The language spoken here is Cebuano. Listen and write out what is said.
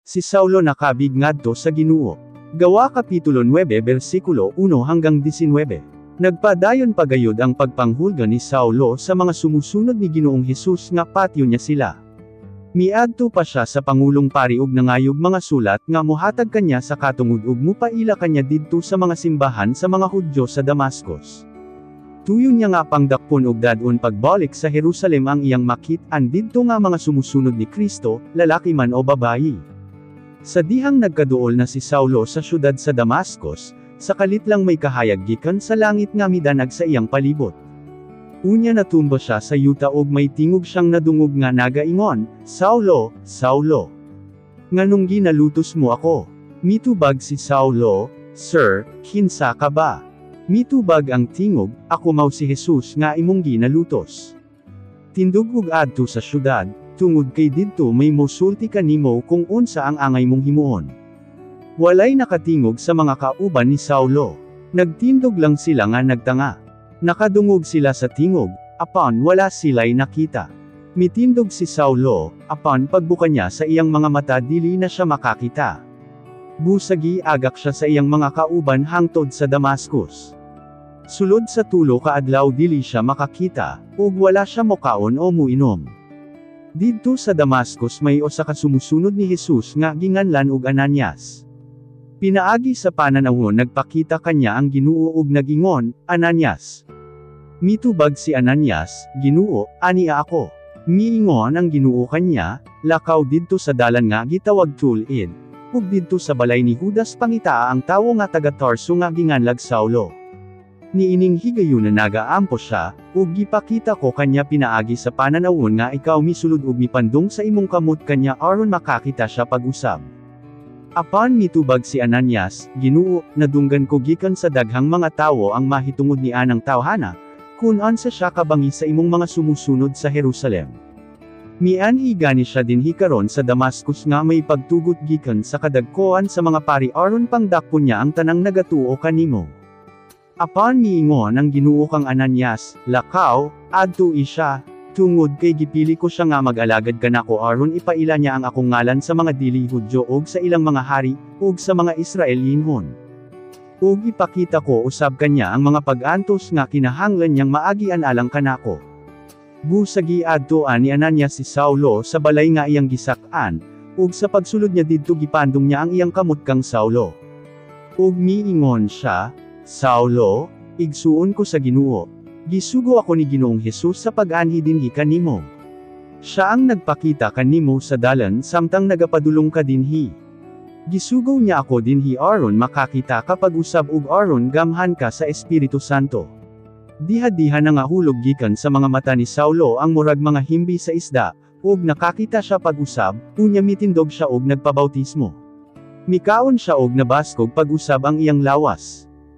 Si Saulo nakabig ngadto sa Ginoo. Gawa Kapitulo 9 versikulo 1 hanggang 19. Nagpadayon pagayod ang pagpanghulga ni Saulo sa mga sumusunod ni Ginoong Hesus nga patyo niya sila. Miadto pa siya sa pangulong pari ug nangayog mga sulat nga mohatag kanya sa katungod ug mupaila kanya didto sa mga simbahan sa mga Hudyo sa Damascus. Tuyo niya nga pangdakpon og dad-on pagbalik sa Jerusalem ang iyang makit-an didto nga mga sumusunod ni Kristo, lalaki man o babayi. Sa dihang nagkaduol na si Saulo sa syudad sa Damascus, sa kalit lang may kahayag gikan sa langit nga midanag sa iyang palibot. Unya natumba siya sa yuta og may tingog siyang nadungog nga nagaingon, "Saulo, Saulo! Nganong ginalutos mo ako?" Mitubag si Saulo, "Sir, kinsa ka ba?" Mitubag ang tingog, "Ako mao si Jesus nga imong ginalutos. Tindog ug adto sa syudad, tungod kay didto may mosulti kanimo kung unsa ang angay mong himuon." Walay nakatingog sa mga kauban ni Saulo. Nagtindog lang sila nga nagtanga. Nakadungog sila sa tingog, apan wala sila'y nakita. Mitindog si Saulo, apan pagbuka niya sa iyang mga mata dili na siya makakita. Busagi agak siya sa iyang mga kauban hangtod sa Damascus. Sulod sa 3 ka adlaw dili siya makakita, ug wala siya mokaon o muinom. Didto sa Damascus may usa ka sumusunod ni Jesus nga ginganlan og Ananias. Pinaagi sa pananawon nagpakita kanya ang Ginoo ug nagingon, "Ananias." Mitubag si Ananias, "Ginoo, ania ako." Miingon ang Ginoo kanya, "Lakaw didto sa dalan nga gitawag Tul-id, ug didto sa balay ni Judas pangitaa ang tawo nga taga Tarso nga ginganlag Saulo. Niining higayuna nagaampo siya, ug gipakita ko kanya pinaagi sa pananawon nga ikaw misulod ug mipandong sa imong kamot kanya aron makakita siya pag-usab." Apan mitubag si Ananias, "Ginoo, nadunggan ko gikan sa daghang mga tawo ang mahitungod ni anang tawhana, kun unsa siya kabangi sa imong mga sumusunod sa Jerusalem. Mianhi gani siya dinhi karon sa Damascus nga may pagtugot gikan sa kadagkoan sa mga pari aron pangdakpon niya ang tanang nagatuo kanimo." Apan miingon ang Ginoo kang Ananias, "Lakaw, adto siya, tungod kay gipili ko siya nga mag-alagad kanako aron ipaila niya ang akong ngalan sa mga dili Hudyo ug sa ilang mga hari, ug sa mga Israelinhon. Ug ipakita ko usab kanya ang mga pag-antos nga kinahanglan niyang maagian alang kanako." Busagi adtoan ni Ananias si Saulo sa balay nga iyang gisak-an, ug sa pagsulod niya didto gipandong niya ang iyang kamot kang Saulo. Ug miingon siya, "Saulo, igsuon ko sa Ginoo. Gisugo ako ni Ginoong Hesus sa pag-anhi dinhi kanimo. Siya ang nagpakita kanimo sa dalan samtang nagapadulong ka dinhi. Gisugo niya ako dinhi aron makakita ka pag-usab ug aron gamhan ka sa Espiritu Santo." Diha-diha nangahulog gikan sa mga mata ni Saulo ang murag mga himbi sa isda, ug nakakita siya pag-usab, unya mitindog siya og nagpabautismo. Mikaon siya og nabaskog pag-usab ang iyang lawas.